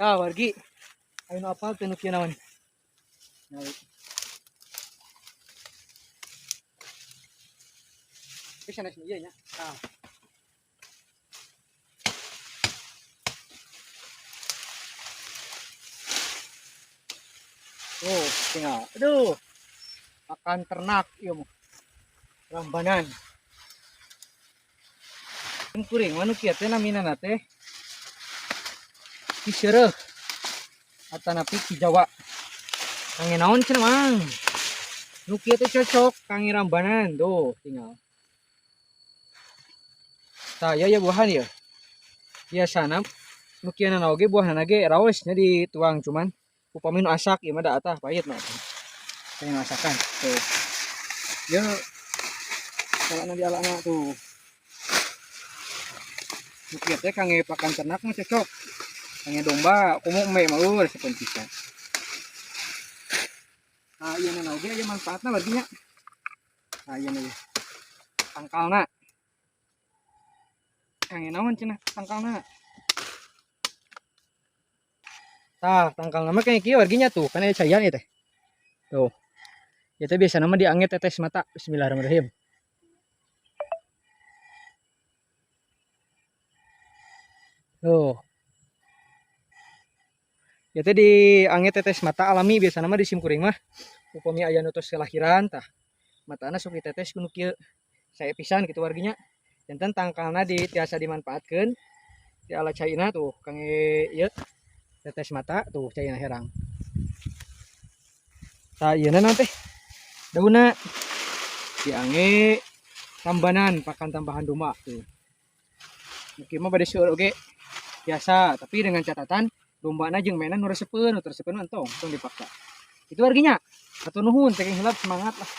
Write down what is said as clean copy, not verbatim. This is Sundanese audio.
Tah wargi, ayo nu apal teh nu kieu naon? Nyali. Tapi sanes nu ieu nya. Tah. Tuh, tinggal. Aduh. Pakan ternak ieu mah. Rambanan. Kuring mah nu kieu teh namina teh Ki Seureuh atanapi Ki Jawa. Kangge naon cenah Mang? Nu kieu teh cocok kangge rambanan tuh tinggal. Tah ya buahan ya. Biasana nu kieu na oge buahna ge raos nya dituang, cuman upami nu asak ieu mah da atah pahit mah. Kangge masakan tuh. Ya salana dialana tuh. Nu kieu teh kangge pakan ternak mah cocok. Kangge domba komo embe mah eueuh resepeun pisan. Nah, ieu na oge aya manfaatna wargi nya. Nah, ieu na tangkalna. Kangge naon cenah tangkalna? Tah, tangkalna mah kangge kieu wargi nya tuh, kan aya caian ieu teh. Tuh. Ieu teh biasana mah diangge tetes mata. Bismillahirrahmanirrahim. Tuh. Ieu teh diangge tetes mata alami, biasana mah di sim kuring mah upami aya nu tos kelahiran tah matana sok ditetes ku nu kieu. Sae pisan kitu warginya. Janten tangkalna di tiasa dimanfaatkeun di ala caina tuh kangge ieu tetes mata tuh caina herang. Tah ieu naon teh? Daunna diangge tambanan pakan tambahan domba tuh. Mungkin mah bade seueur oge biasa, tapi dengan catatan dombana jeung mainan nu resepeun, nu teu resepeun mah entong, tong dipaksa. Itu warginya. Hatur nuhun, teh hilap semangat lah.